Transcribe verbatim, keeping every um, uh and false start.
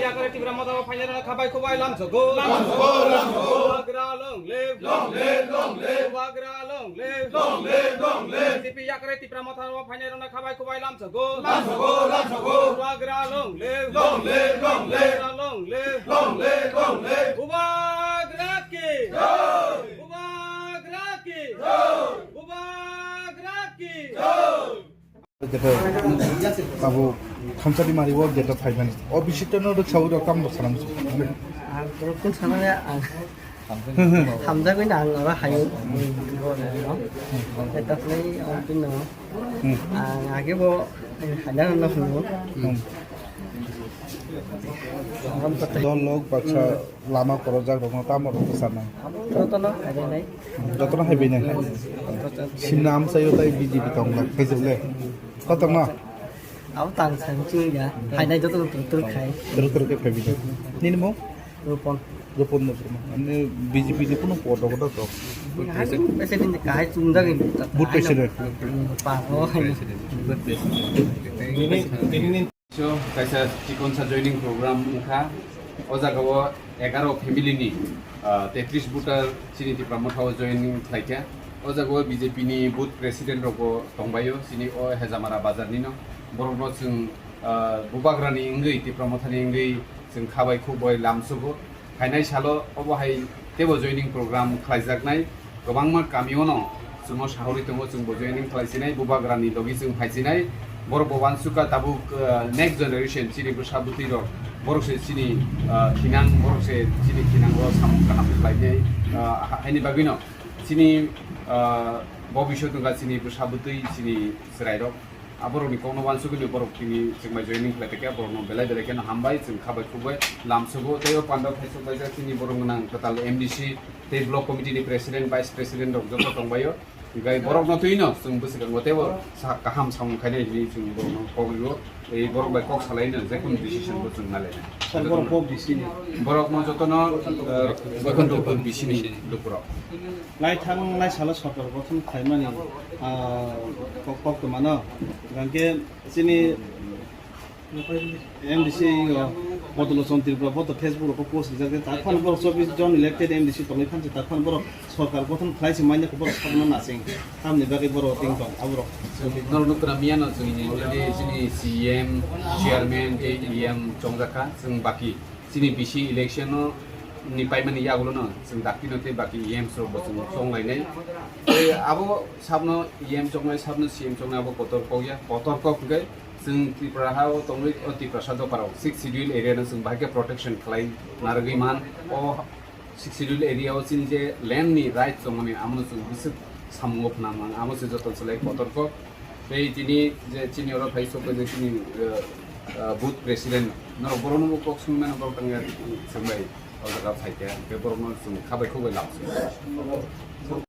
Yakre Tipra Motha o phainai rok khabai khubai lamsogo. Lamsogo, lamsogo. Bubagra long live. Long live, long live. Bubagra long live. Long live, long live. B J P yakre Tipra Motha o phainai rok khabai khubai lamsogo. Lamsogo, lamsogo. Bubagra long live. Long live, long live. Bubagra long live. Long live, long live. Bubagra ki. Jai. Bubagra ki. Jai. Bubagra ki. Jai. Jeta abo thamsari mari o jeta phaimani. O bisitano rok sawi rok tam rok sanam. Ang rokun sanaya ang. Hamjagwi na ang ora hayo. Eta play ang pin no. Hmm. Ang age bo hadan no hunu. Hmm. Dol lok baksa lama korojak rokno tamo rok bwsarnai. Jotono haibainai. Jotono haibainai. Simna amsayo tai B J P tongla khaijak le. Kotongma? Abo tang sang chwngya. Hainai jotono tur tur khai. Tur tur khe phaibainai. Nini mo? Rupon. Rupon mo. Ani B J P ni kuno podo kodo to. Hai president kahai chungjak ini. Booth president. Hmm, pa ho. So, kaisa chikonsa joining program wngkha. O jagao egaro family ni, ah, tetris voter chini Tipra Motha o joining khlaikha. O jagao B J P ni booth president rokbo tongbaio, chini o Hejamara bazar nino. Borokno chwng, ah, Bubagrani wngwi, Tipra Mothani wngwi chwng khabai khukbai lamsugo. Phainai salo obo hai teibo joining program khlaijaknai, kwbangma kamio no chwngno sahorwi tongo, chwngbo joining khlaisinai, Bubagrani logi chwng phaisinai. Borok bo uansukha tabuk, uh, next generation chini bwsa bwtwi rok, borok se chini, uh, khinang, borok se chini khinang o samung kaham khlainai, uh, ha-, haini bagwino chini, uh, bobiswt wngkha chini bwsa bwtwi chini chwrairok. Aborokni kokno uansugwi borok tini chwngbai joining khlai tongkha, borokno belai belai kheno hambai, chwng khabai khukbai lamsugo. Tei o pandao khaisok kaisa chini borok gwnang kwtal M D C tei block committee ni president, vice president rok joto tongbaio. Hinkhe borokno twino chwng bwswkango teibo sa kaham samung khainai hinwi chwng borokno kok rio. Tei borok bai kok salaino je kunu decision bo chwng nalainai. Sir, borok kok D C ni? Borokno jotono, eh, Boikhonto B C ni lukurok. Lai thangnai salo sorkar gothon khlaimani, ah, kok, kok tongmano. Hinkhe chini M D C o Bodolochon Tripura bo to Facebook rok post rijak je, ta phano borok chobbish jon elected M D C tongwi phansi, ta phano borok sorkar gothon khlai se manya khe borok sakno nasing. Tamni bagwi borok ting tong aborok. Norok nukra miyano chwngni already chini C E M, chairman tei E M chongjak kha, chwng baki chini B C election no ni paimani yagulo no chwng dakti no tei baki E M rok bo chwng chonglainai. Tei abo sabno E M chongnai, sabno C E M chongnai abo kotor kok ya, kotor kok hwnkhe chwng Tripura ha o tongwi o Tiprasa dopharok sixth schedule area no chwng bahai khe protection khlai narwgwi man. O sixth schedule area o chini je land ni right tongmani, amo no chwng bwswk samungo phwnang man, amo se joto chwlai kotor kok. Tei tini je chini oro phai sok je chini, eh, eh, booth president norok borok no kok swngmano borok tangya chwng bai o jaga phai khe, hwnkhe borok no chwng khabai khukbai lamsio.